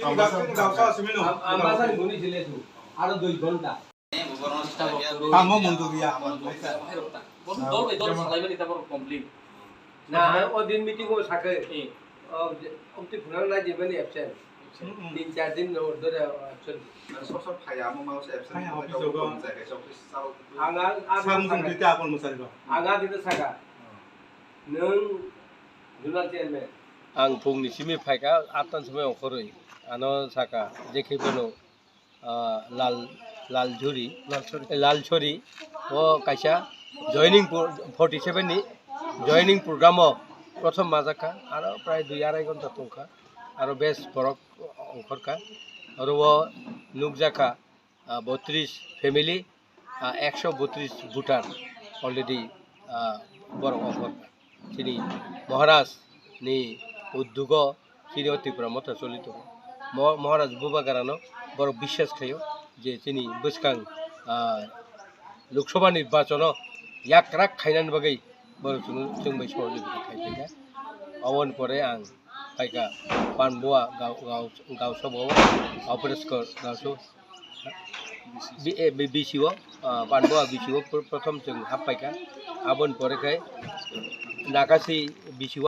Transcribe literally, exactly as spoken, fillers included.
Am-, Ambasani guni sile tu, aro dui ghonta. Tamo mundo dia, amar. Dol bai dol salai mani tabor complain. Na, o din meeting o sakai. Eh. O, o ti phunang na jibani absent. Hmm, hmm. Tin char din no order absent. Sob sob phai amo mau se absent. Phai office o. Ang, ang, ang, Sam sung tita apon masari ba. Ang, ang, dita saka. Hmm. Nung, Zonal chairman. Ang phungni simi phaikha, attan somoi ongkhorwi. Ano saka, je khe bono, ah, Lal, Lalchori, Lalchori. Lalchori, o kaisa joining pro-, forty seven ni joining program o prothom majakha, aro prai dui arai ghonta tongkha, aro bes borok ongkhorkha, aro o nukjakha, ah, botris family, ah, ekso botris voter already, ah, borok ongkhorkha. Chini Maharaj ni uddugo chini o Tripura motha choli tongo. Mo-, Maharaj Bubagrano borok biswas khlaio je chini bwskang, ah, Lok Sabha nirbachano yakrak khainani bagwi borok chwng, chwng bai sohojogita khai phaikha. Aboni pore ang phaikha Panbua Gau-, Gau-, Gausabo, Operaskar Gausabo, B-, eh, B-, B C O, ah, Panbua B C O pr-, prothom chwng hap phaikha. Aboni pore khe Nakasi B C O.